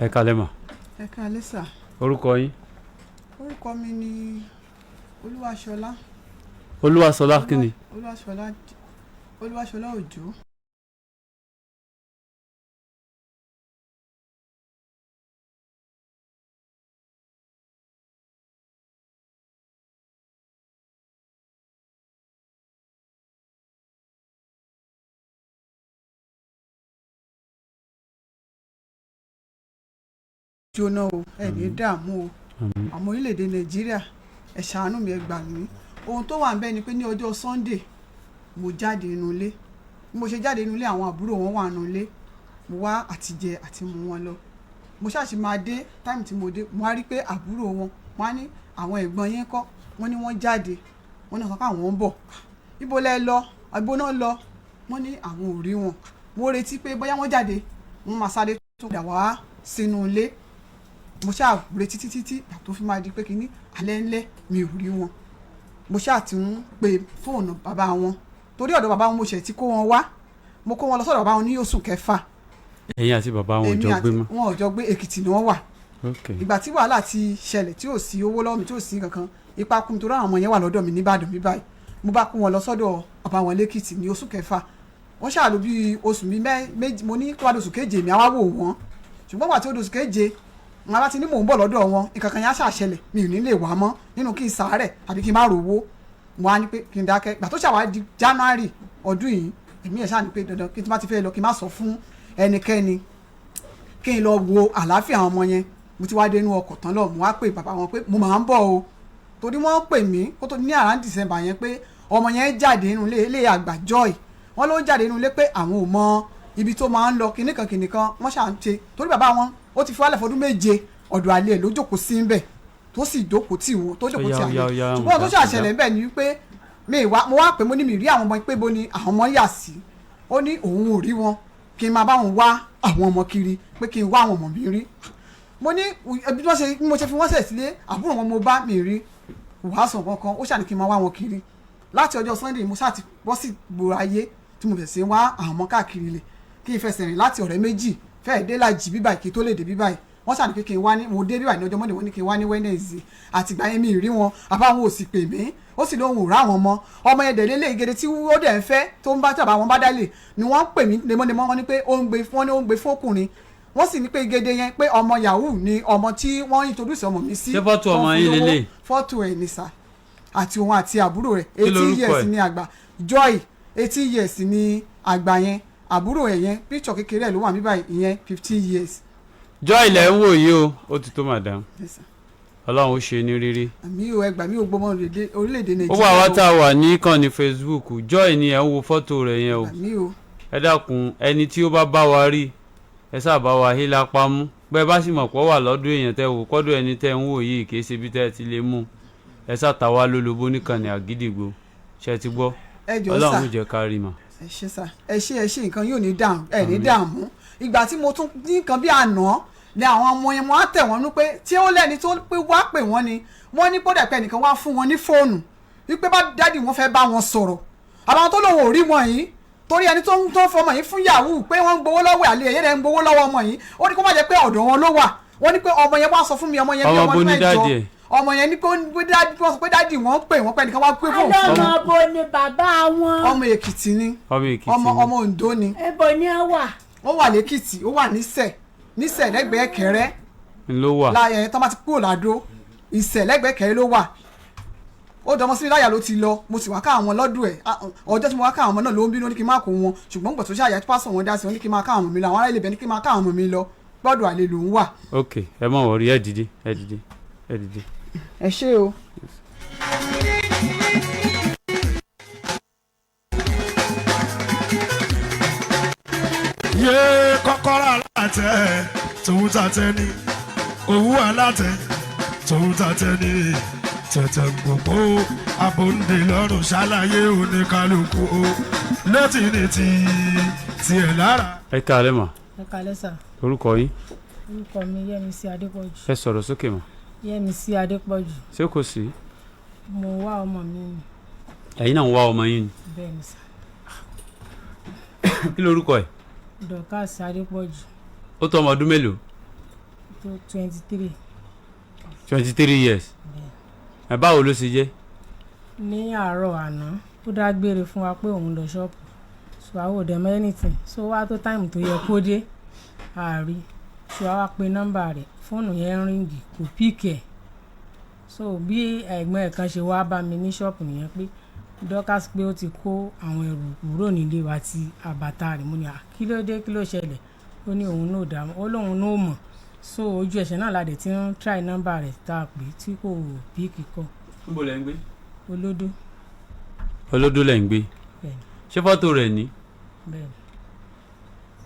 Ẹ káalẹ́ mà. Ẹ káalẹ́ sà. Orúkọ yín? Orúkọ mi ni Olúwaṣọlá. Olúwaṣọlá kí ni? Olúwaṣọlá, Olúwaṣọlá Òjó. Jóná o, ẹ ní dààmú o. Àmọ́ orílẹ̀-èdè Nàìjíríà, ẹ ṣàánú mi, ẹ gbà mí. Ohun tó wà níbẹ̀ ni pé ní ọjọ́ Sunday mo jáde nínú ilé. Bí mo ṣe jáde nínú ilé, àwọn àbúrò wọn wà nínú ilé. Mo wá àtijẹ àti mu wọn lọ. Mo ṣáà ṣì máa dé, time tí mo dé, mo wá rí pé àbúrò wọn, wọ́n á ní àwọn ẹ̀gbọ́n yẹn kọ́, wọ́n ní wọ́n jáde, wọ́n ní sọ pé àwọn ń bọ̀. Ibo lẹ lọ? Ibo náà lọ? Wọ́n ní àwọn ò rí wọn. Mo retí pé bóyá wọ́n jáde, wọ́n máa sáré tó padà wá sínú ilé. Mo ṣáà retí títí tí ìgbà tó fi máa di pé kíní alẹ́ ńlẹ́, mi ò rí wọn. Mo ṣáà ti ń pe fóònù bàbá wọn, torí ọ̀dọ̀ bàbá wọn mo ṣẹ̀ ti kó wọn wá. Mo kó wọn lọ sọ́dọ̀ bàbá wọn ní oṣù kẹfà. Ẹ̀yin àti bàbá wọn ò Èmi jọ àti gbé mọ́? Wọn ò jọ gbé, Èkìtì ni wọ́n wà. Ìgbà tí wàhálà ti ṣẹlẹ̀, tí ò sí owó lọ́wọ́ mi, tí ò sí kankan, ipa kún mi, torí àwọn ọmọ yẹn wà lọ́dọ̀ mi nìbàdàn mi báyìí. Mo bá kó wọn lọ sọ́dọ̀ bàbá wọn lẹ́kìtì ní oṣù kẹfà. Wọ́n ṣàlù bí oṣù mi méjì. Mo ní kó wá oṣù keje mi, àwa wò wọ́n. Ṣùgbọ́n wà tí ó oṣù keje, wọn bá ti ní mò ń bọ̀ lọ́dọ̀ wọn, nǹkan kan yẹn á ṣàṣẹlẹ̀, mi ò ní lè wá mọ́, nínú kí n sàárẹ̀ àbí kí n má rówó. Mo á ní pé kí n dákẹ́. Ìgbà tó ṣàwá di January ọdún yìí, èmi ẹ̀ ṣáà ní pé dandan kí n tí má ti fẹ́ lọ, kí n má sọ fún ẹnikẹ́ni, kí n lọ wo àlàáfíà àwọn ọmọ yẹn. Mo ti wá dé inú ọkọ̀ tán lọ, mo wá pè bàbá wọn pé mo máa ń bọ̀ o, torí wọ́n pè mí kó tó ní around December yẹn pé ọmọ yẹn jáde nínú ilé, ilé àgbà Joy. Wọ́n ló ń jáde nínú ilé pé àwọn ò mọ ibi tó máa ń lọ, kinní kan kinní kan. Wọ́n ṣà ń ṣe torí bàbá wọn ó ti fi wálẹ̀ fọdún 7, ọ̀dọ̀ àlè ẹ̀ ló jókòó sí ń bẹ̀, tó sì jókòó tì wọ́n, tó jókòó tì Ó yá, àlè. ó yá, ó yá, Ṣùgbọ́n tó mo dá, ṣàṣẹlẹ̀ ńbẹ̀ ni wípé mi wá, mo wá pè, mo ní mi rí àwọn ọmọ, pé bo ni àwọn ọmọ yà sí. Ó ní òun ò rí wọn, kí n máa bá wọn wá àwọn ọmọ kiri, pé kí n wá àwọn ọmọ mi rí. Mo ní bí wọ́n ṣe bí mo ṣe fi wọ́n sẹ̀ sílé àbúrò wọn, mo bá mi rí wàásù kankan. Ó ṣàní kí n máa wá wọn kiri. Láti ọjọ́ Sunday mo ṣáà ti bọ́ sí gbòòrò ayé tí mo fẹ̀sẹ̀ wá àwọn ọmọ káàkiri ilẹ̀, kí n fẹsẹ̀ rìn láti ọ̀rẹ́ méjì fẹ́ẹ̀ dé lájì bíbáyìí kí n tó lè dé bíbáyìí. Wọ́n ṣàní pé kí n wá ní, mo dé bíbáyìí ní ọjọ́ Monday, wọ́n ní kí n wá ní Wednesday. Àtìgbà yẹn mi ì rí wọn, àbáwọn ò sì pè mí. Ó sì lóun ò rá àwọn ọmọ. Ọmọ yẹn dẹ̀lé lé ìgèdè tí ó dẹ̀ ń fẹ́ tó ń bá tàbá wọn bá dálé ni wọ́n pè mí lemọ́lemọ́. Wọ́n ní pé ó ń gbé, wọ́n ní ó ń gbé fókùnrin. Wọ́n sì ní pé ìgèdè yẹn, pé ọmọ yahoo ni ọmọ tí wọ́n introduce ọmọ mi sí. Ṣé fọ́tò ọmọ Wọ́n fún yín lówó. lélẹ̀? Fọ́tò ẹ̀ ní sà, àti òun àti àbúrò rẹ̀. Kí 18 lorúkọ years ẹ̀? ní àgbà Joy, 18 years ní àgbà yẹn. Àbúrò ẹ̀ yẹn, picture kékeré ẹ̀ ló wà níbàyìí, ìyẹn 15 years. Joy ilẹ̀ ń wò yìí o. Ó ti tó, madam. Yes, sir. Ọlọ́run ó ṣe ní rírí. Àmì ò, ẹgbàá mi ò gbọmọ orílẹ̀-èdè Ó Nàìjíríà. wà wá tá a wà ní ìkànnì Facebook, Joy ni ẹ̀ ń wo fọ́tò rẹ̀ yẹn o. Àmì ò. Ẹ dákun, ẹni tí ó bá bá wa rí, ẹ sáà bá wa hí lápá mú. Bẹ́ẹ̀ bá sì mọ̀ pọ̀ wà lọ́dún èèyàn tẹ́ wò kọ́dọ̀ ẹni tẹ́ ń wò yìí, kì í ṣe bí tẹ́ ẹ ti lè mú. Ẹ sáà ta wá lólobó níkànnì Àgídìgbò. Ṣe ti gbọ́? Ẹ jọ̀ọ́ sà. Ọlọ́run ó jẹ́ ká rí mà. Ẹ ṣé sà, ẹ ṣé, ẹ ṣé. Nǹkan yóò ní dààmú, ẹ ní dààmú. Ìgbà tí mo tún ní nǹkan bí àná ni àwọn ọmọ yẹn, mo á tẹ̀ wọ́n nú pé tí ó lẹ́ni tó pé wá pè wọ́n ni wọ́n ní kódà pé ẹnìkan wá fún wọn ní fóònù wípé bá daddy wọn fẹ́ bá wọn sọ̀rọ̀. Àwọn tó lòun ò rí wọn yìí, torí ẹni tó ń tó fọmọ yìí fún yahoo pé wọ́n ń gbowó lọ́wọ́ àlè ẹ̀yẹ́ rẹ̀, ń gbowó lọ́wọ́ ọmọ yìí. Ó ní kó má jẹ́ pé ọ̀dọ̀ wọn ló wà. Wọ́n ní pé ọmọ yẹn wá sọ fún mi, ọmọ yẹn bí Ọmọ ọmọ bo ọdún ní 8. daddy ẹ̀? Ọmọ yẹn ní pé wọ́n sọ pé daddy wọn pè wọ́n pé ẹnìkan wá pé fóònù fún Ọlọ́mọ bo ni bàbá wọn? Ọmọ Èkìtì ni. Ọmọ Èkìtì Ọmọ ni. ọmọ Oǹdó ni. Ibo ni ẹ wà? Ó wà lẹ́kìtì, ó wà nísẹ̀, nísẹ̀ lẹ́gbẹ̀ẹ́ Kẹrẹ́. Ló wà. Láyé tó bá ti kúrò ládó, Ìsẹ̀ lẹ́gbẹ̀ẹ́ Kẹrẹ́ ló wà. Ó dọmọ sí mi láyà ló ti lọ. Mo sì wá ká àwọn lọ́dún ẹ̀. Ọjọ́ tí mo wá ká àwọn ọmọ náà ló ń bínú, ó ní kí n má kó wọn. Ṣùgbọ́n gbọ̀tún ṣàyà pásọ̀ wọn dá sí wọn, ní kí n má ká àwọn ọmọ mi lọ. Àwọn ará ilé ibẹ̀ ní kí n má ká àwọn ọmọ mi lọ, gbọ́dọ̀ àlè lòún wà. Ok, ẹ má worry, ẹ dìde, ẹ dìde, ẹ dìde. Ẹ ṣé o. Yé kọ́kọ́rọ́ alátẹ tòun tàtẹ ní òwú alátẹ tòun tàtẹ ní tẹ̀tẹ̀ gbogbo abòǹde lọ́rùn ṣàlàyé oníkálukú o létí ní ti tiẹ̀ lára. Ẹ káalẹ́ mà. Ẹ kálẹ́ sà. Orúkọ yín? Orúkọ mi Yẹ́misí Adépọ̀jù. Ẹ sọ̀rọ̀ sókè mà. Yẹ́misí Adépọ̀jù. Ṣé kò sí? Mo wá ọmọ mi ni. Ẹ̀yin náà ń wá ọmọ yín ni? Bẹ́ẹ̀ ni sà. Kí lorúkọ ẹ̀? Dorcas Adépọ̀jù. Ó tó ọmọ ọdún mélòó? Tó 23. 23 years. Ẹ báwo ló ṣe jẹ́? Ní àárọ̀ àná, ó dágbére fún wa pé òun lọ ṣọ́ọ̀bù, so àwọn ò dẹ̀ mọ̀ anything. So wá tó time tó yẹ kó dé, àárí. So àwa pe nọ́mbà rẹ̀, fóònù yẹn ń ring, kò pick ẹ̀. So bí ẹ̀gbọ́n ẹ̀ kan ṣe wá bá mi ní ṣọ́ọ̀bù nìyẹn pé Dorcas, pé ó ti kó àwọn ẹrù kúrò nílé wa ti àbàtà rẹ̀. Mo ní, "À, kí ló dé? Kí ló ṣẹlẹ̀?" Ó ní òun náà dá, ó lóun náà mọ̀. So ojú ẹsẹ̀ náà la dẹ̀ ti ń try nọ́mbà rẹ̀ tá a pè tí kò pick kọ́. Níbo lẹ ń gbé? Olódó. Olódó lẹ ń gbé? Bẹ́ẹ̀ni. Ṣé fọ́tò rẹ̀ ní? Bẹ́ẹ̀ni.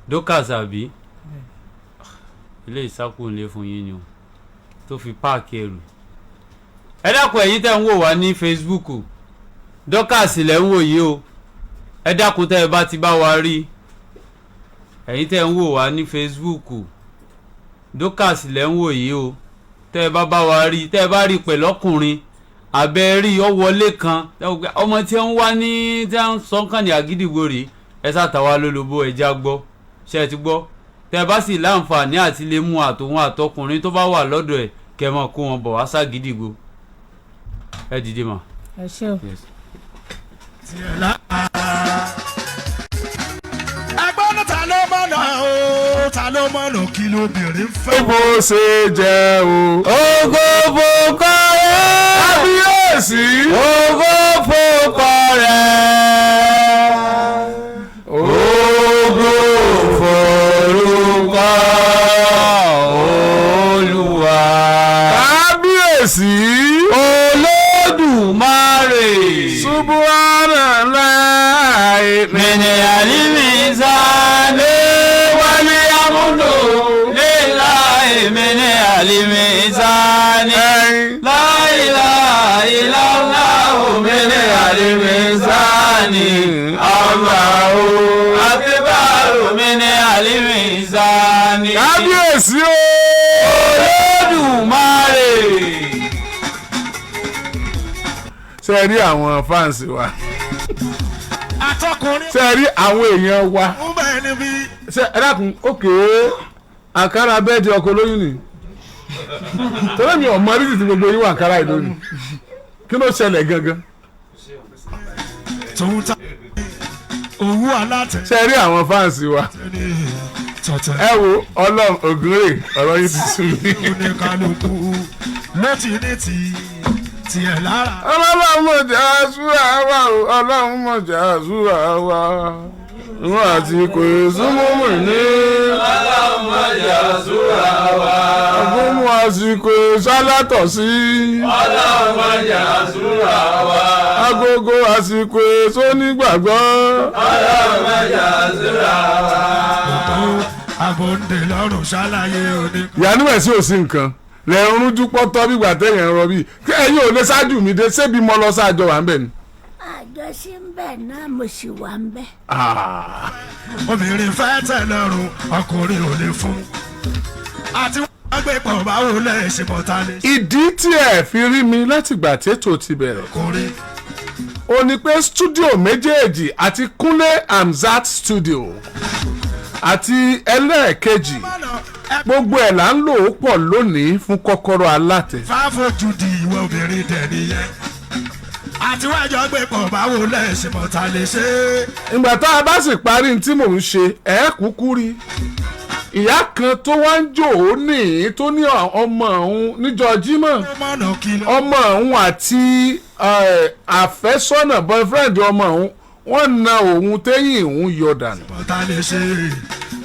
Dorcas, àbí? Bẹ́ẹ̀ni. Ilé ìsákùnlé fún yín ni o tó fi pack ẹrù. Ẹ dákun, ẹ̀yin tẹ́ ń wò wá ní Facebook, Dorcas lẹ́ ń wò yìí o. Ẹ dákun, tẹ́ ẹ bá ti bá wa rí, ẹ̀yin tẹ́ ń wò wá ní Facebook, Dorcas lẹ́ ń wò yìí o. Tẹ́ ẹ bá bá wa rí, tẹ́ ẹ bá rí pẹ̀lú ọkùnrin àbẹ́ rí ọ wọlé kan, ẹ wò pé ọmọ tí ń wá ní tí ń sọ kàn ní Àgídìgbò rèé, ẹ sàtàwá lólobó, ẹ já gbọ́. Ṣe é ti gbọ́? Tẹ́ ẹ bá sì láǹfààní àti lè mú àtòun àtọkùnrin tó bá wà lọ́dọ̀ ẹ̀, kẹ́ ẹ máa kó wọn bọ̀ wá ságídìgbò. Ẹ dìde mà. Ẹ ṣé o. Yes. Tiẹ̀ lára. Ẹgbọ́n náà, ta ló mọ̀nà o? Ta ló mọ̀nà kí lóbìnrin fẹ́? Bó ṣe jẹ́ o. Ògo fòkọ rẹ̀. Kábíyèsí. Ògo fòkọ rẹ̀. Ògo forúkọ Olúwa. Kábíyèsí. Olódùmarè. Subhanallah. Mene alimizane wali amudu lillahi mene alimizane. La ilaha illallah mene alimizani. Allahu akbar mene alimizani. Kábíyèsí o. Olódùmarè. Ṣe rí àwọn fans wa? Àtọkùnrin Ṣe rí àwọn èèyàn wa? ń bẹ níbí. Ṣe ẹ dákun, òkè àǹkárá bẹ́ẹ̀dì ọkọ̀ olóyún ni torí mi ò mọ rí títí gbogbo yín wà àǹkárá yìí lónìí. Kí ló ṣẹlẹ̀ gangan? Tòun ta òwú alátẹ. Ṣe rí àwọn fans wa? Ní tọ̀tẹ̀. Ẹ wo, Ọlọ́run ògúnrè, ọ̀rọ̀ yìí ti sú mi. Oníkálukú ló ti ní ti tiẹ̀ lára. Ọlọ́run mọ̀jà àṣúra wa o, Ọlọ́run mọ̀jà àṣúra wa, wọn àti kò súnmọ́ ní. Ọlọ́run mọ̀jà súra wa. Ọgbọ́n àsìkò sálátọ̀ sí. Ọlọ́run mọ̀jà súra wa. Agogo àsìkò èso nígbàgbọ́. Ọlọ́run mọ̀jà súra wa. Àbòǹdè lọ́rùn ṣàlàyé oní. Ìyanu ẹ̀ sí òsì nǹkan lẹ̀ ń rújú pọ́tọ́ bí ìgbà téèyàn ń rọbí. Ẹ̀yin ò lè ṣáájú mi dé ṣébi mo lọ sáàjọ wà ń bẹ̀ ni. Àjọṣe ń bẹ̀ náà, mo sì wà ń bẹ̀. Ah. Obìnrin fẹ́ tẹ̀ lọ́rùn, ọkùnrin ò lè fún. Àti wọ́n gbé pọ̀, báwo lẹ̀ ṣe mọ̀ ta lè ṣe. Ìdí tí ẹ fi rí mi látìgbà tètò ti bẹ̀rẹ̀ ọkùnrin ó ní pé studio méjèèjì, àti Kúnlé Hamzat studio àti ẹlẹ́ẹ̀kejì, gbogbo ẹ̀ là ń lò ó pọ̀ lónìí fún Kọ́kọ́rọ́ Alátẹ. Fáfojú di ìwọ obìnrin dẹ̀ nìyẹn. Àti wọ́n jọ gbé pọ̀, báwo lẹ̀ ṣe mọ̀ ta lè ṣe. Ìgbà tá a bá sì parí ní tí mò ń ṣe, ẹ̀ kúkú rí ìyá kan tó wá ń jò ó ní tó ní ọmọ òun níjọ́ Jímọ̀, Ó mọ̀nà kí ló. ọmọ òun àti àfẹ́sọ́nà, boyfriend ọmọ òun, wọ́n na òun téyìn òun yọ dànù. Mọ̀ ta lè ṣe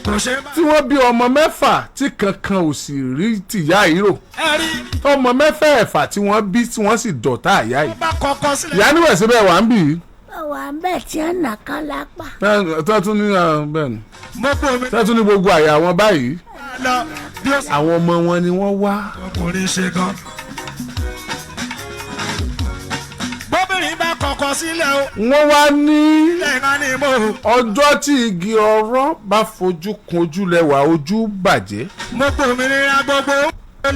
kò ṣe má. Tí wọ́n bí ọmọ 6 tí kankan ò sì rí tìyá yìí rò, Ẹ rí ọmọ mẹ́fẹ̀ẹ̀fà tí wọ́n bí tí wọ́n sì dọ̀tá àyá yìí. Bá kọ́kọ́ sílẹ̀. Ìyá níwẹ̀ síbẹ̀ wà ń bì í. Ó wà ń bẹ̀ tí ó nà kán lápá. Tó tún ní bẹ́ẹ̀ ni Mo pò mí tó tún ní gbogbo àyà wọn báyìí, lọ bí ó sì. àwọn ọmọ wọn ni wọ́n wá. Ọkùnrin ṣe gan. Bóbìnrin bá kọ́kọ́ sílẹ̀ o. Wọ́n wá ní Lẹ́ẹ̀kan ní mo. ọjọ́ tí igi ọ̀rọ̀ bá fojú kun ojú lẹ́wà ojú bàjẹ́. Mo pò mí nira gbogbo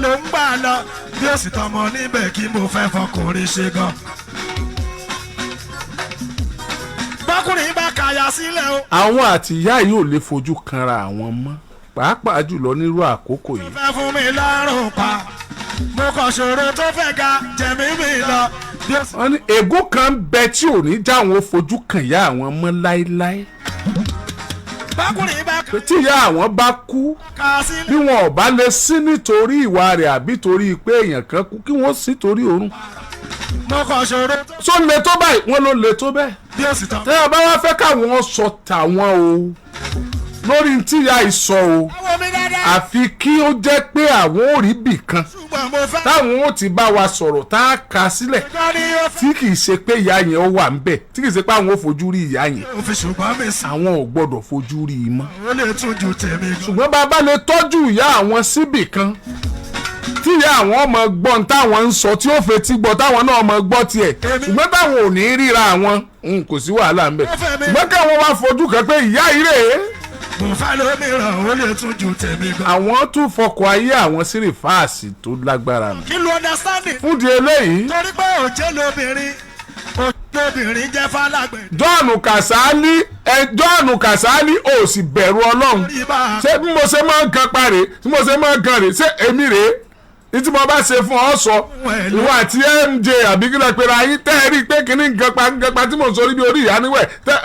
ló ń gbà lọ bí ó sì tọmọ níbẹ̀ kí mo fẹ́ fọkùnrin ṣe gan. Bọ́kùnrin bá kàyà sílẹ̀ o. Àwọn àtìyá yìí ò lè fojú kanra àwọn mọ́. pàápàá jùlọ nírú àkókò yìí. Fẹ́ fún mi lọ́rùn pa, mo kàn ṣòro tó fẹ́ ga jẹ̀mí mi lọ. Bí ó sì Wọ́n ní ègún kan ń bẹ tí ò ní já àwọn fojú kàn ìyá àwọn mọ́ láéláé, bákùnrin bá pé tí ìyá àwọn bá kú, kà sílẹ̀. bí wọn ò bá lè sí nítorí ìwà rẹ̀ àbí torí pé èèyàn kan kú, kí wọ́n sì torí òórùn. Mo kàn ṣòro tó Só le tó báyìí? Wọ́n ló le tó bẹ́ẹ̀. Bí ó sì tán. Tẹ́ ẹ bá wá fẹ́ káwọn sọ tàwọn o lórí tíya ìsọ o, Àwọn mi dáadáa. àfi kí ó jẹ́ pé àwọn ò rí bì kan Ṣùgbọ́n mo fẹ́. táwọn ò ti bá wa sọ̀rọ̀ tá a kà sílẹ̀, Gan ni ó fẹ́. tí kì í ṣe pé ìyá yẹn ó wà ń bẹ̀, tí kì í ṣe pé àwọn ò fojú rí ìyá yẹn. Ó fi ṣùgbọ́n mi sí. Àwọn ò gbọ́dọ̀ fojú rí i mọ́. Ó lè tún ju tèmi gan. Ṣùgbọ́n bàbá lè tọ́jú ìyá àwọn síbì kan tí ìyá àwọn ọmọ gbọ́n táwọn ń sọ, tí ó fetí gbọ́, táwọn náà ọmọ gbọ́ tiẹ̀, ṣùgbọ́n táwọn ò ní ríra àwọn, kò sí wàhálà ń bẹ̀, ṣùgbọ́n káwọn wá fojú kan pé ìyá yìí rèé. Mo fẹ́ lómìíràn, ó lè tún ju tèmi gan. Àwọn tún fọkọ̀ ayé àwọn sí rìfáàsì tó lágbára nù. Kí ló understanding. Fún di eléyìí, Torí pé òjé lóbìnrin, òjé lóbìnrin jẹ́ fálágbẹ̀. John Kasali, ẹ John Kasali, ò sì bẹ̀rù Ọlọ́run. Ibà. Ṣé bí mo ṣe máa ń kan pa rèé, tí mo ṣe máa ń kan rèé, ṣé èmi rèé ní tí mo bá ṣe fún ọ sọ, ìwọ àti MJ àbí kí lọ pera yín tẹ́ ẹ rí i pé kínní nǹkan pa nǹkan pa tí mò ń sọ níbi orí ìyá níwẹ̀ tẹ́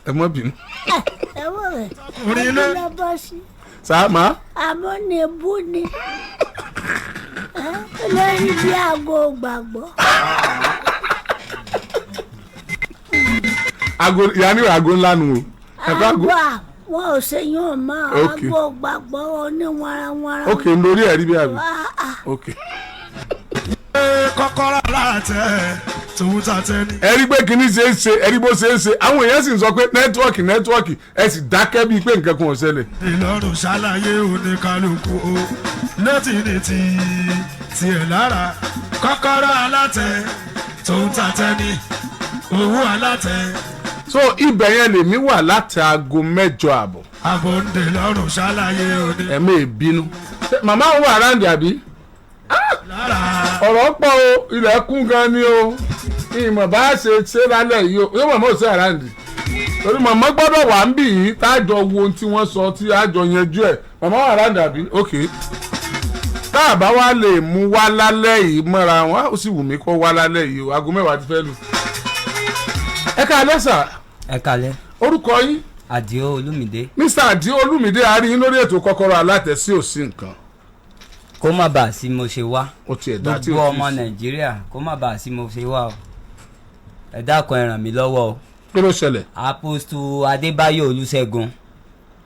ẹ mọ́ bínú. Ẹ wò rẹ̀. Ọkùnrin ló- Ló bọ́ sí. Sáà má. Amúnibú ni lórí bí aago gbàgbọ́. Aago ìyá níwẹ̀, aago ńlá nu o, ẹ̀fọ́ aago. Aago à wọn ò ṣe yún mọ́. Ok. Aago gbàgbọ́ oníwọ̀nranwọ̀nran. Ok, lórí ẹ̀rí bí àbí. Ah, ah. Ok. Kọ́kọ́rọ́ látẹ̀ tòun tàtẹ́ ni. Ẹ rí pé kinní ṣe é ṣe, ẹ rí bó ṣe é ṣe. Àwọn èèyàn sì ń sọ pé nẹ́tíwọ́ọ̀kì, nẹ́tíwọ́ọ̀kì, ẹ sì dákẹ́ bíi pé nǹkan kan ò ṣẹlẹ̀. Ìlọrun ṣàlàyé oníkálukú o ló ti ní ti tiẹ̀ lára. Kọ́kọ́rọ́ alátẹ tòun tàtẹ́ ni owó alátẹ. So ibẹ̀ yẹn lèmi wà láti aago 8:30. Àbòǹdè lọ́rùn ṣàlàyé oní Ẹ̀mí ìbínú. Ṣé màmá òun wà ráǹdì àbí? lára. Ọ̀rọ̀ pọ̀ o, ilẹ̀ kún gan ni o. Ìmọ̀ bá ṣe ṣe lálẹ́ yìí o, yóò màmá ò sí àráǹdì torí màmá gbọ́dọ̀ wà ń bì yìí tá a jọ wo ohun tí wọ́n sọ, tí a jọ yanjú ẹ̀. Màmá wà ráǹdì àbí? Ok, tá a bá wá lè mú wá lálẹ́ yìí mọ́ra wọn, ó sì wù mí kó wá lálẹ́ yìí o. Aago 10 ti fẹ́ lù. Ẹ káalẹ́ sà. Ẹ kalẹ̀. Orúkọ yín? Àdìo Olúmídé. Mr. Àdìo Olúmídé, a rí yín lórí ètò Kọ́kọ́rọ́ Alátẹ sí òsì nǹkan. Kó má bàa sí mo ṣe wá. Ó tiẹ̀ dá tí Gbogbo ò tí ọmọ ì sí. Nàìjíríà, kó má bàa sí mo ṣe wá o. Ẹ dákun, ẹ ràn mí lọ́wọ́ o. Kí ló ṣẹlẹ̀? Apostle Adébáyọ̀ Olúṣẹ́gun,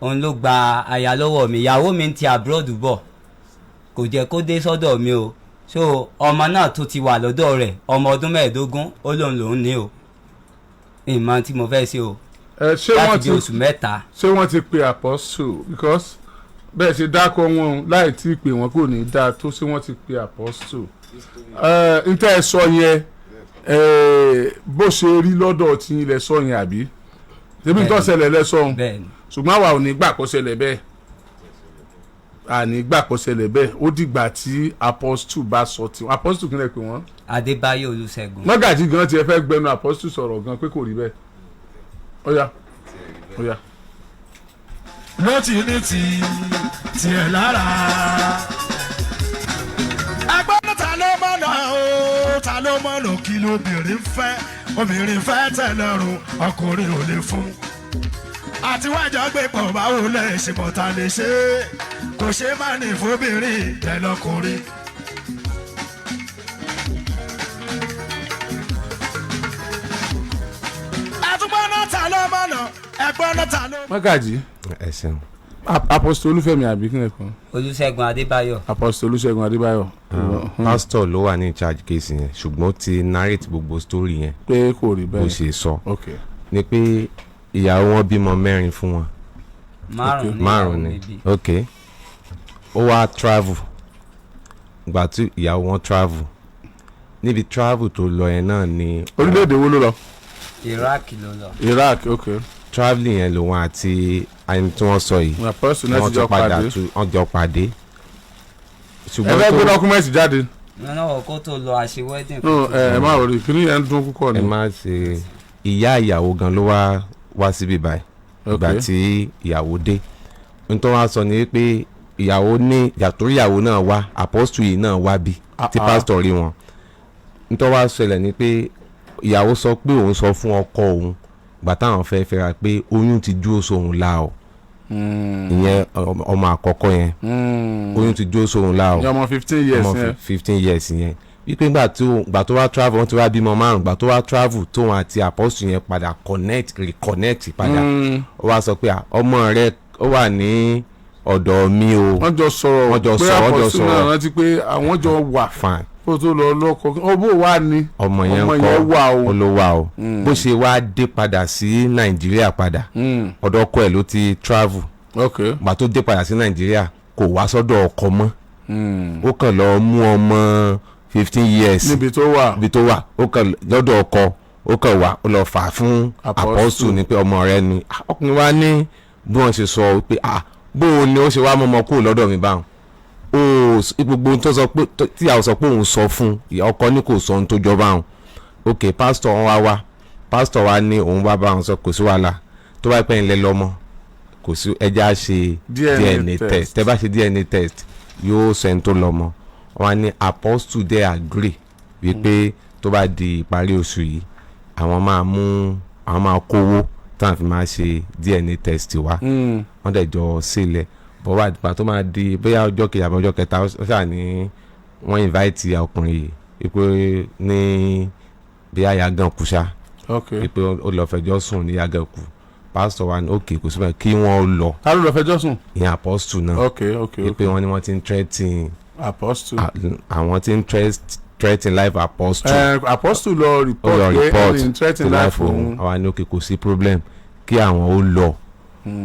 òun ló gba aya lọ́wọ́ mi. Ìyàwó mi ń ti abroad bọ̀, kò jẹ́ kó dé sọ́dọ̀ mi o. So ọmọ náà tó ti wà lọ́dọ̀ rẹ̀, ọmọ ọdún 15, ó lóun lòún ní o. Ìmọ̀ tí mo fẹ́ ṣe o. Ẹ ṣé wọ́n Láti ti bí oṣù 3. Ṣé wọ́n ti pe apostle? Because bẹ́ẹ̀ ṣe dákọ̀ wọn láì tí ì pè wọ́n kò ní í dáa tó. Ṣé wọ́n ti pe apostle? Ẹ n tẹ́ ẹ sọ yẹn, bó ṣe rí lọ́dọ̀ tí ilẹ̀ sọ yẹn àbí ṣebí tó ṣẹlẹ̀ lẹ́sọ̀hún? Bẹ́ẹ̀ni. Ṣùgbọ́n àwa ò ní gbà kó ṣẹlẹ̀ bẹ́ẹ̀, à ní gbà kó ṣẹlẹ̀ bẹ́ẹ̀. Ó dìgbà tí apostle bá sọ tí apostle kí n lè pè wọ́n. Adébáyọ̀ Olúṣẹ́gun. Mọ́gàjì gan tiẹ̀ fẹ́ gbẹnu apostle sọ̀rọ̀ gan pé kò rí bẹ́ẹ̀. Ó yá, ó yá. Ló ti ní ti tiẹ̀ lára. Ẹgbọ́n, ta ló mọ̀nà o? Ta ló mọ̀nà? Kí lóbìnrin fẹ́? Obìnrin fẹ́ tẹ̀ lọ́rùn, ọkùnrin ò lè fún. Àti wájà gbé pọ̀, báwo lẹ̀ ṣe mọ̀ ta lè ṣe é? Kò ṣe má ní fóbìnrin tẹ̀ lọ́kùnrin. Ẹ̀túngbọ́n náà, ta ló mọ̀nà? Ẹ̀gbọ́n náà, ta ló. Mọ́gàjì. Ẹ ṣeun. Apostle Olúfẹ́mi àbí kí ni kan? Olúṣẹ́gun Adébáyọ̀. Apostle Olúṣẹ́gun Adébáyọ̀. Pastor ló wà ní in charge case yẹn, ṣùgbọ́n ó ti narrate gbogbo story yẹn pé kò rí bó bẹ́ẹ̀. ṣe sọ Ok. ni pé ìyàwó wọn bímọ mẹ́rin fún wọn. Márùn ní Márùn ìyàwó ni mi bí. Ok, ó wá travel. Ìgbà tí ìyàwó wọn travel, níbi travel tó lọ yẹn náà ni Orílẹ̀-èdè wo ló lọ? Iraq ló lọ. Iraq, ok. Travelling yẹn lòun àti ẹni tí wọ́n sọ yìí Apostle náà wọ́n ti jọ tún padà pàdé. tún wọ́n jọ pàdé. Ẹ Ṣùgbọ́n fẹ́ gbé tó document jáde? Nínú kó tó lọ, àṣe wedding. No, ẹ má rí kíní yẹn ń dún púpọ̀ Ẹ ni. má ṣe ìyá ìyàwó gan ló wá wá síbí báyìí. Ìgbà Ok. tí ìyàwó dé, N tó wá sọ ni pé ìyàwó ní yàtọ̀, ìyàwó náà wá, apostle yìí náà wá bí tí Ah, ah. pásítọ̀ rí wọn. N tó wá ṣẹlẹ̀ ni pé ìyàwó sọ pé òun sọ fún ọkọ òun gbà táwọn fẹ́ fẹ́ra pé oyún ti dúró sóhun la o, ìyẹn ọmọ àkọ́kọ́ yẹn, oyún ti dúró sóhun la o. Ní ọmọ 15 years Ọmọ yẹn. 15 years yẹn, wípé gbà tó wá travel, wọ́n ti wá bímọ márùn. Gbà tó wá travel, tóun àti apostle yẹn padà connect, reconnect padà, ó wá sọ pé, "Ah, ọmọ rẹ ó wà ní ọ̀dọ̀ mi o." Wọ́n jọ sọ̀rọ̀. Wọ́n jọ Pé sọ̀rọ̀, wọ́n jọ Apostle náà sọ̀rọ̀. rántí pé àwọn jọ wà Fine. kó tó lọ lọ́kọ, ó bó wà ní. Ọmọ yẹn Ọmọ ń kọ́? yẹn wà o. Ó ló wà o. Bó ṣe wá dé padà sí Nàìjíríà padà, ọ̀dọ̀ ọkọ ẹ̀ ló ti travel. Gbà tó dé padà sí Nàìjíríà, kò wá sọ́dọ̀ ọkọ mọ́. Ó kàn lọ mú ọmọ 15 years Níbi tó wà. Ibi tó wà, ó kàn lọ́dọ̀ ọkọ, ó kàn wá, ó lọ fà á fún Apostle. apostle ní pé ọmọ rẹ ni. Ah, ọkùnrin wa ní bí wọ́n ṣe sọ pé, ah, bó o ní ó ṣe wá mọ́mọ́ kúrò lọ́dọ̀ mi báwọn o, gbogbo ohun tó sọ pé tíyàwó sọ pé òun sọ fún ìyá ọkọ ní kò sọ ohun tó jọba òun. Ok, pásítọ̀ wọn wá wá, pásítọ̀ wa ní òun wá bá wọn sọ, kò sí wàhálà, tó bá pẹ́ ilẹ̀ lọ́mọ, kò sí, ẹja ṣe DNA DNA test. test. Tẹ́ bá ṣe DNA test, yóò sọ ẹni tó lọ́mọ. Wọn ní apostle dẹ̀ agree wípé tó bá di ìparí oṣù yìí, àwọn máa mú, àwọn máa kówó táwọn fi máa ṣe DNA test wa. Wọ́n dẹ̀ jọ sílẹ̀ bọ́ wá ìgbà tó máa di bóyá ọjọ́ kejì àbí ọjọ́ kẹta, ó ṣáà ní wọ́n invite ọkùnrin yìí wípé ní bí àyàgàn kù ṣá, wípé ó lọ fẹjọ́ sùn ní Yàgànkù. Pásítọ̀ wa ní òkè, kò síbẹ̀ kí wọ́n lọ. Ta ló lọ fẹjọ́ sùn? Ìyẹn apostle náà. ok ok Wípé wọ́n ní wọ́n ti ń threaten Apostle. Àwọn ti ń threaten life apostle. Apostle lọ Ó report lọ pé report ẹni threaten life òun. Àwa ní òkè, kò sí problem, kí àwọn ó lọ.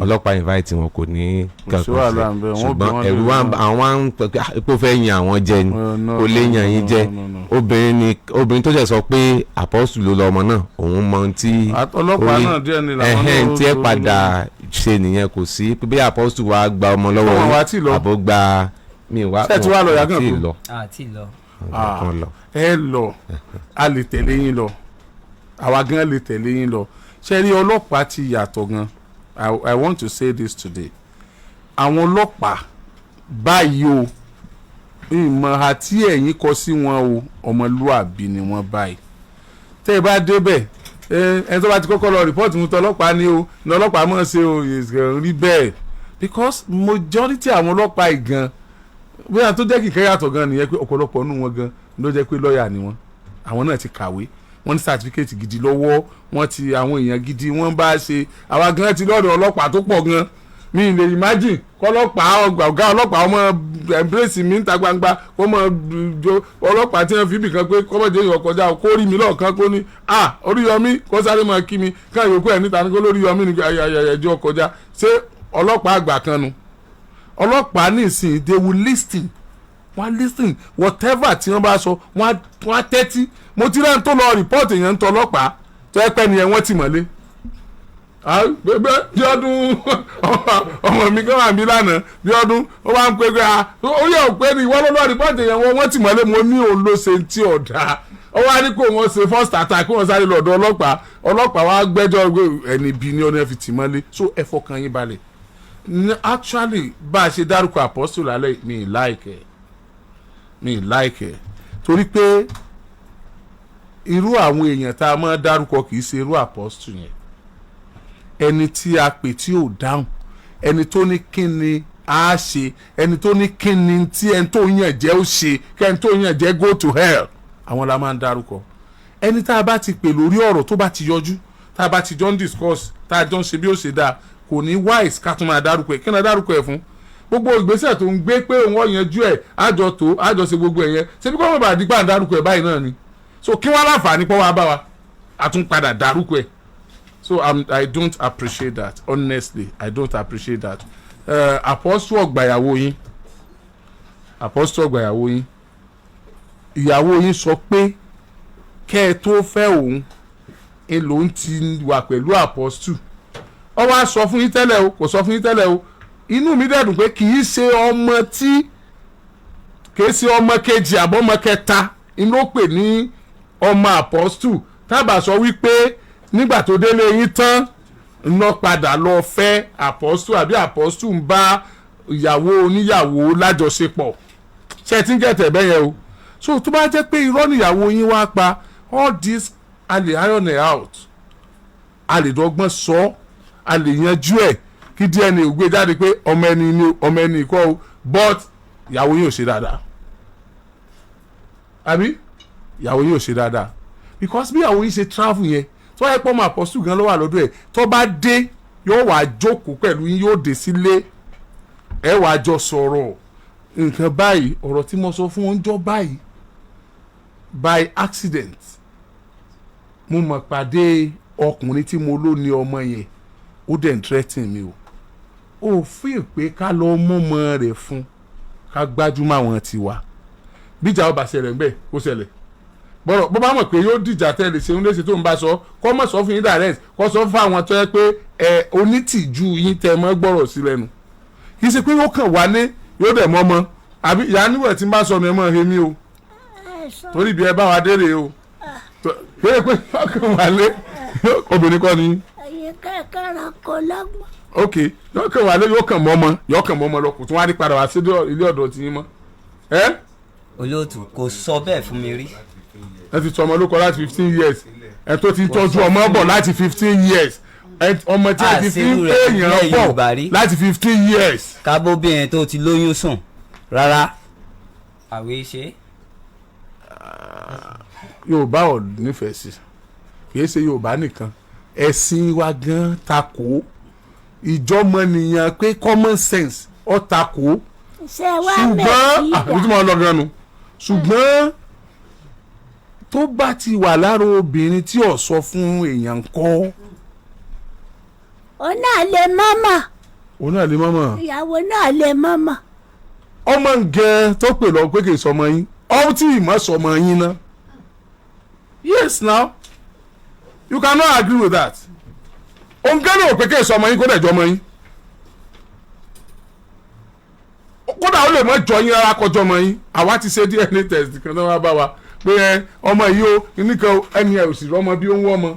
Ọlọ́pàá invite wọn, kò ní Kò sí wàhálà ń bẹ, wọ́n bí ṣùgbọ́n wọ́n ẹ̀rù lè wa náà. àwọn á ń pè pé, ah, pé ó fẹ́ yan àwọn jẹ ni. Oh, no, Kò lè no, yan no, yín jẹ. no, no, no. Obìnrin ni obìnrin tó jẹ́ sọ pé apostle ló lọ ọmọ náà, òun mọ ohun tí Ọlọ́pàá orí náà díẹ̀ ni làwọn ẹhẹ́n náà tí ẹ ló- padà ṣe nìyẹn. Kò sí pé bí apostle wa gba ọmọ lọ́wọ́ Ọmọ yín, wa tí lọ. àbó gba mi wá. Ṣé ẹ ti wá lọ Yàgànkù? Tí lọ. Àti lọ. Ah. Kan lọ. Ẹ lọ, a lè tẹ̀lé yín lọ, àwa gan lè tẹ̀lé yín lọ. Ṣe rí, ọlọ́pàá ti yàtọ̀ gan. I want to say this today, àwọn ọlọ́pàá báyìí o, ìmọ̀ àti ẹ̀yìn kọ sí wọn o, ọmọlúàbí ni wọ́n báyìí. Tẹ́ ẹ bá débẹ̀, ẹni tó bá ti kọ́kọ́ lọ report mú tọlọ́pàá ni o, ní ọlọ́pàá mọ̀ ṣe o, ìṣẹ̀ rí bẹ́ẹ̀, because majority àwọn ọlọ́pàá yìí gan, bóyá tó jẹ́ kíkẹ́ yàtọ̀ gan nìyẹn, pé ọ̀pọ̀lọpọ̀ nù wọn gan ló jẹ́ pé lọ́ọ̀yà ni wọ́n. Àwọn náà ti kàwé, wọ́n ní certificate gidi lọ́wọ́, wọ́n ti àwọn èèyàn gidi wọ́n bá ṣe. Àwa gan ti lọ́dọ̀ ọlọ́pàá tó pọ̀ gan. Mi lè imagine kọ́lọ́pàá ọgbà, ọ̀gá ọlọ́pàá ọmọ embrace mi níta gbangba, kó mọ jo ọlọ́pàá tí wọ́n fi bìkan pé kọ́mọ̀jẹ́ yọ kọjá, kó rí mi lọ́ọ̀kan, kó ní, "Ah, Oríyọmí," kó sáré máa kí mi káà yòókù ẹ̀ níta ní kó lóríyọmí ní ẹjọ́ kọjá. Ṣé ọlọ́pàá àgbà kan nu? Ọlọ́pàá nísìnyí, they will listen, wọ́n á listen, whatever tí wọ́n bá sọ, wọ́n á tẹ́tí. Mo ti rẹ́ ń tó lọ report èèyàn ń tọ́ ọlọ́pàá tó ẹ pẹ́ nìyẹn, wọ́n ti mọ̀lé bí ọdún ọmọ mi kan wà mí lánàá, bí ọdún ó wá ń pè pé, ah, ó yẹ ò pé ní ìwọ ló lọ report èèyàn wọn, wọ́n ti mọ̀lé. Mo ní òun ló ṣe tí ọ̀dà, ó wá ní kó wọ́n ṣe first attack, kó wọ́n sáré lọ́dọ̀ ọlọ́pàá. Ọlọ́pàá wá gbẹ́jọ́, ẹni bí ní ọ̀nà fi tì mọ́lé. So ẹ fọkàn yín balẹ̀. Actually, bá a ṣe dárúkọ apostle lálẹ́, mi ì like ẹ̀, mi ì like ẹ̀, torí pé irú àwọn èèyàn tá a máa dárúkọ kì í ṣe irú apostle yẹn. Ẹni tí a pè tí ò dáhùn, ẹni tó ní kí ni a ṣe, ẹni tó ní kí ni tí ẹni tó yàn jẹ́ ó ṣe, kí ẹni tó yàn jẹ́ go to hell, àwọn la máa ń dárúkọ. Ẹni tá a bá ti pè lórí ọ̀rọ̀, tó bá ti yọjú, tá a bá ti jọ ń discuss, tá a jọ ń ṣe bí ó ṣe dáa, kò ní wise ká tún máa dárúkọ ẹ̀. Kí ni dárúkọ ẹ̀ fún? Gbogbo ìgbésẹ̀ tó ń gbé pé òun ọ̀yanjú ẹ̀, àjọ tó àjọ ṣe gbogbo ẹ̀ yẹn, ṣé bí kò mọ̀ bá dìgbà ń dárúkọ ẹ̀ báyìí náà ni? So kí wọ́n láǹfààní pọ́ wá bá wa, a tún padà dárúkọ ẹ̀. So I don't appreciate that. Honestly, I don't appreciate that. Apostle ọgbàyàwó yín, apostle ọgbàyàwó yín, ìyàwó yín sọ pé kẹ́ ẹ tó fẹ́ òun ń lòun ti wà pẹ̀lú apostle. Ó wá sọ fún yín tẹ́lẹ̀ o, kò sọ fún yín tẹ́lẹ̀ o. Inú mi dẹ̀dùn pé kì í ṣe ọmọ tí kì í ṣe ọmọ kejì àbọ̀mọ kẹta inú ó pè ní ọmọ apostle, tábà sọ wípé nígbà tó délé yín tán. Ńlọ padà lọ fẹ́ apostle, àbí apostle ń bá ìyàwó oníyàwó lájọṣepọ̀. Ṣe ẹ ti ń gẹ̀tẹ̀ bẹ́ẹ̀ yẹn o? So tó bá jẹ́ pé irọ́ níyàwó yín wá pa, all this a lè iron it out, a lè dọ́gbọ́n sọ, a lè yanjú ẹ̀ kí DNA gbé jáde pé ọmọ ẹni ni, ọmọ ẹni kọ́ o. But ìyàwó yín ò ṣe dáadáa, àbí ìyàwó yín ò ṣe dáadáa, because bí ìyàwó yín ṣe travel yẹn, tó yẹ pé ọmọ apostle gan ló wà lọ́dọ̀ ẹ̀, tó bá dé yóò wá jókòó pẹ̀lú yín, yóò dé sílé, ẹ wàá jọ sọ̀rọ̀ nǹkan báyìí. Ọ̀rọ̀ tí mo sọ fún wọn jọ báyìí, by accident mo mọ̀ pàdé ọkùnrin tí mo ló ní ọmọ yẹn, ó dẹ̀ ń threaten mi o. Ó fi pé ká lọ mọ́mọ́ rẹ̀ fún, ká gbájúmọ́ àwọn tiwa. Bíjà ọba ṣẹlẹ̀ ńbẹ̀, kó ṣẹlẹ̀ bọ́rọ̀. Bó bá mọ̀ pé yóò dìjà tẹ́lẹ̀ ṣe ń léṣe tó ń bá sọ, kó mọ̀ sọ fún yín direct, kó sọ fún àwọn tó yẹ pé ẹ onítìjú yín tẹ mọ́ gbọ́rọ̀ sí lẹ́nu. Kì í ṣe pé yóò kàn wálé, yóò dẹ̀ mọ́ ọmọ àbí ìyá níwẹ̀ tí ń bá sọnù ẹ mọ́ ẹ mi o. Ẹ sọ. Torí ibi ẹ bá wa dé rèé o, pé pé yóò kàn wálé, obìnrin kọ́ ni. Ẹ̀yin kẹ́kẹ́ ra kó lọ́gbọ̀n. Ok, yóò kàn wálé, yóò kàn mọ́ ọmọ, yóò kàn mọ́ ọmọ lọ, kò tún wá ní padà wá sí ilé ọ̀dọ̀ tí yín mọ́ ẹ. Olóòtú, kò sọ bẹ́ẹ̀ fún mi rí. Ẹ ti tọ́ ọmọ lóko láti 15 years, ẹ tó ti tọ́jú ọmọ bọ̀ láti 15 years, ọmọ tí ẹ ti fi ń Àṣírù rẹ̀ pèèyàn nílẹ̀ Yorùbá bọ̀ rí. láti 15 years. Kábóbìnrin tó ti lóyún sùn rárá, àwẹ̀ ṣe. Yorùbá ò nífẹ̀ẹ́ sí. Kì í ṣe Yorùbá nìkan, ẹ̀sìn wa gan takò, ìjọmọnìyàn pé common sense ó takò. Ṣé wàá Ṣùgbọ́n mẹ́tì àbí tí mo lọ gan nu, ṣùgbọ́n tó bá ti wà lára obìnrin tí ò sọ fún èèyàn kọ́. Òun náà lè mọ́mọ́. Òun náà lè mọ́mọ́. Ìyàwó náà lè mọ́mọ́. Ọmọ nǹkan tó pè lọ pé kì í sọmọ yín, ọmọ tí ì mọ̀ sọmọ yín ná. Yes, now you cannot agree with that. Òun gẹ́gẹ́ ò pé kì í sọmọ yín, kó dẹ̀ jọ ọmọ yín. Kódà ó lè mọ jọ yín rárá kọjọ ọmọ yín. Àwa ti ṣe DNA test kan tó wá bá wa pé ẹ ọmọ yìí ó nìkan, ẹni ẹ ò sì rọmọ bí ó ń wọ́ ọmọ.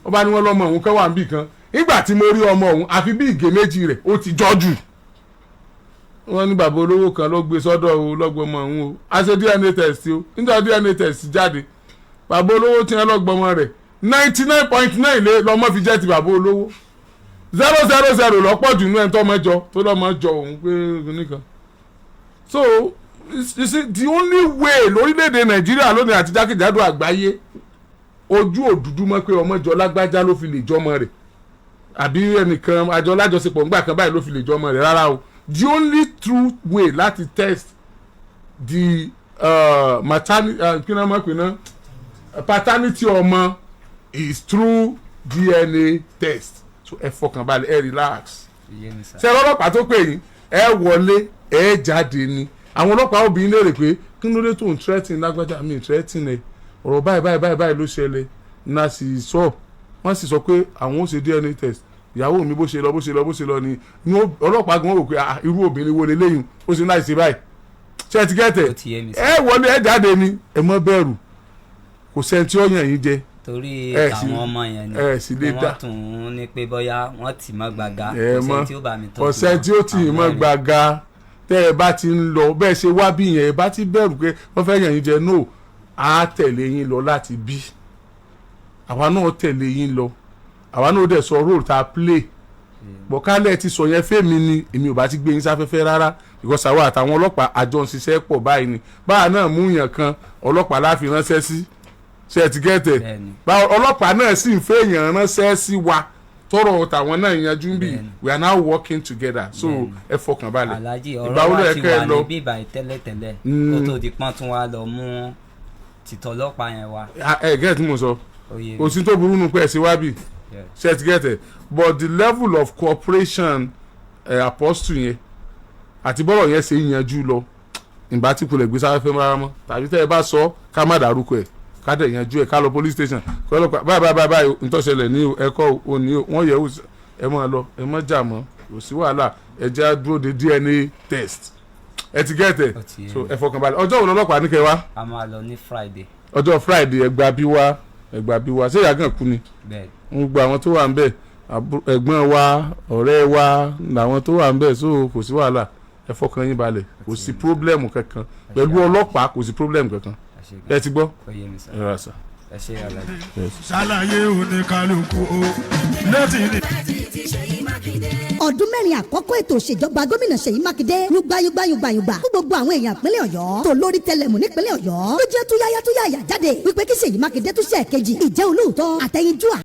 Ó bá ní wọ́n lọ́mọ òun kan wà níbì kan. Nígbà tí mo rí ọmọ òun, àfi bí ìgè méjì rẹ̀ ó ti jọ́ jù. Wọ́n ní bàbá olówó kan ló gbé sọ́dọ̀ o, lọ́gbọ́mọ òun o. A ṣe DNA test o. Nígbà DNA test jáde, bàbá olówó tí wọ́n lọ́gbọ́mọ rẹ̀, 99.9 lé lọ́mọ fi jẹ́ ti bàbá olówó, 000 lọ́pọ̀ jù nínú ẹni tó mọ́ jọ tó lọ́mọ jọ òun pé nìkan. So you see, the only way lórílẹ̀‐èdè Nàìjíríà lónìí àti jákèjádò àgbáyé, ojú òdúdú mọ́ pé ọmọ jọ lágbájá ló fi lè jọmọ rẹ̀, àbí ẹnìkan àjọ lájọṣepọ̀ ńgbà kan báyìí ló fi lè jọmọ rẹ̀, rárá o. The only true way láti test the maternity, kí ni wọ́n máa pè náà, paternity ọmọ is through DNA test. So ẹ fọkàn balẹ̀, ẹ relax. Yé mi sà. Ṣe ọlọ́pàá tó pè yín, ẹ wọlé, ẹ jáde ni. Àwọn ọlọ́pàá obìnrin léèrè pé kí ló dé tó ń threatening lágbájá? Mi threatening ẹ, ọ̀rọ̀ báyìí báyìí báyìí báyìí ló ṣẹlẹ̀ náà. Sì sọ, wọ́n sì sọ pé àwọn ó ṣe DNA test. Ìyàwó mi, bó ṣe lọ, bó ṣe lọ, bó ṣe lọ ni ọlọ́pàá gan wò pé, ah, irú obìnrin wo leléyìn ó ṣe láì ṣe báyìí? Ṣé ẹ ti gẹ́tẹ̀? Ó ti yé mi sà. Ẹ wọlé, ẹ jáde ni, ẹ mọ́ bẹ̀rù, kò sẹ́ni tí ó yàn yín jẹ. Torí Ẹ sì- àwọn ọmọ yẹn ni ẹ sì lè ni dá. wọ́n tún ní pé bóyá wọ́n tì mọ́ gbàgà. Ẹ Kò mọ sẹ́ni tí ó bá mi tọ́jú kò sẹ́ni tí ó tì í àwọn mọ́ mẹ́rin. gbàgà. Tẹ́ ẹ bá ti ń lọ bẹ́ẹ̀ ṣe wá bí yẹn, ẹ bá ti bẹ̀rù pé wọ́n fẹ́ yàn yín jẹ, no, á tẹ̀lé yín lọ láti bí. Àwa náà tẹ̀lé yín lọ, àwa náà dẹ̀ sọ role tá a play. Bọ̀kálẹ̀ ti sọ yẹn fẹ́mi ni, èmi ò bá ti gbé yín sáfẹ́fẹ́ rárá, because àwa àtàwọn ọlọ́pàá àjọ ń ṣiṣẹ́ pọ̀ báyìí ni. Báwa náà mú yàn kan, ọlọ́pàá láfi ránṣẹ́ sí. Ṣe ẹ ti gẹ́tẹ̀? Bẹ́ẹ̀ni. Báwo ọlọ́pàá náà sì ń fẹ́ èèyàn ránṣẹ́ sí wa, tọrọ tàwọn náà yanjú ń bì. Bẹ́ẹ̀ni. We are now working together, so Bẹ́ẹ̀ni. ẹ fọkàn balẹ̀. Alhaji, Ìgbà ọ̀rọ̀ wo ló wa yẹ ti kẹ́ ẹ wà lọ? ní bíbá yìí tẹ́lẹ̀tẹ́lẹ̀ kó tó di pọ́n tún wá lọ mú tìtọ́lọ́pàá yẹn wá. Ah, ẹ get mo sọ. Ó yé Kò mi. sí tó burú nù pé ẹ ṣe wá bì. Yeah. Ṣe ti get it? But the level of cooperation apostle yẹn àti bọ́rọ̀ yẹn ṣe ń yanjú lọ, ìgbà tí kò lè gbé sáfẹ́fẹ́ rárá mọ́, tàbí tẹ́ ẹ bá sọ, ká má dárúkọ ẹ̀, ká dẹ̀ yanjú ẹ̀, ká lọ police station, kọ́ ọlọ́pàá báyìí báyìí báyìí ntọ́sẹ̀lẹ̀ ní ẹ̀kọ́ òní, wọ́n yẹ̀ wò. Ẹ máa lọ, ẹ má jà mọ́, kò sí wàhálà. Ẹ jẹ́ á dúró de DNA test. Ẹ ti get ẹ̀? Ó ti yé So mi. ẹ fọkàn balẹ̀. Ọjọ́ wo lọ́lọ́pàá ní kẹ́ wá? A máa lọ ní Friday. Ọjọ́ Friday. Ẹgbàá bí wá, ẹgbàá bí wá. Ṣé ìyá kan kú ni? Bẹ́ẹ̀. Ń gba àwọn tó wà ń bẹ̀. Ẹ̀gbọ́n wa, ọ̀rẹ́ wa làwọn tó wà ń bẹ̀, so kò sí wàhálà, ẹ fọkàn yín balẹ̀, kò sí problem kankan pẹ̀lú ọlọ́pàá, kò sí problem kankan. Ẹ ṣé gan. Ẹ ti gbọ́. Ó yé mi sà. Ẹ rà sà. Ẹ ṣé alájí. Ṣàlàyé oníkálukú o létí ní. Ọdún 4 àkọ́kọ́ ètò ìṣèjọba gómìnà Ṣèyí Mákindé yúgbáyúgbáyúgbáyúgbà fún gbogbo àwọn èèyàn ìpínlẹ̀ Ọ̀yọ́ tó lórí tẹlẹmù nípínlẹ̀ Ọ̀yọ́ ló jẹ́ túyáyá túyáyá jáde wípé kí Ṣèyí Mákindé tún ṣe ẹ̀kejì ìjẹ́ olóòótọ́ àtẹ̀yinjú.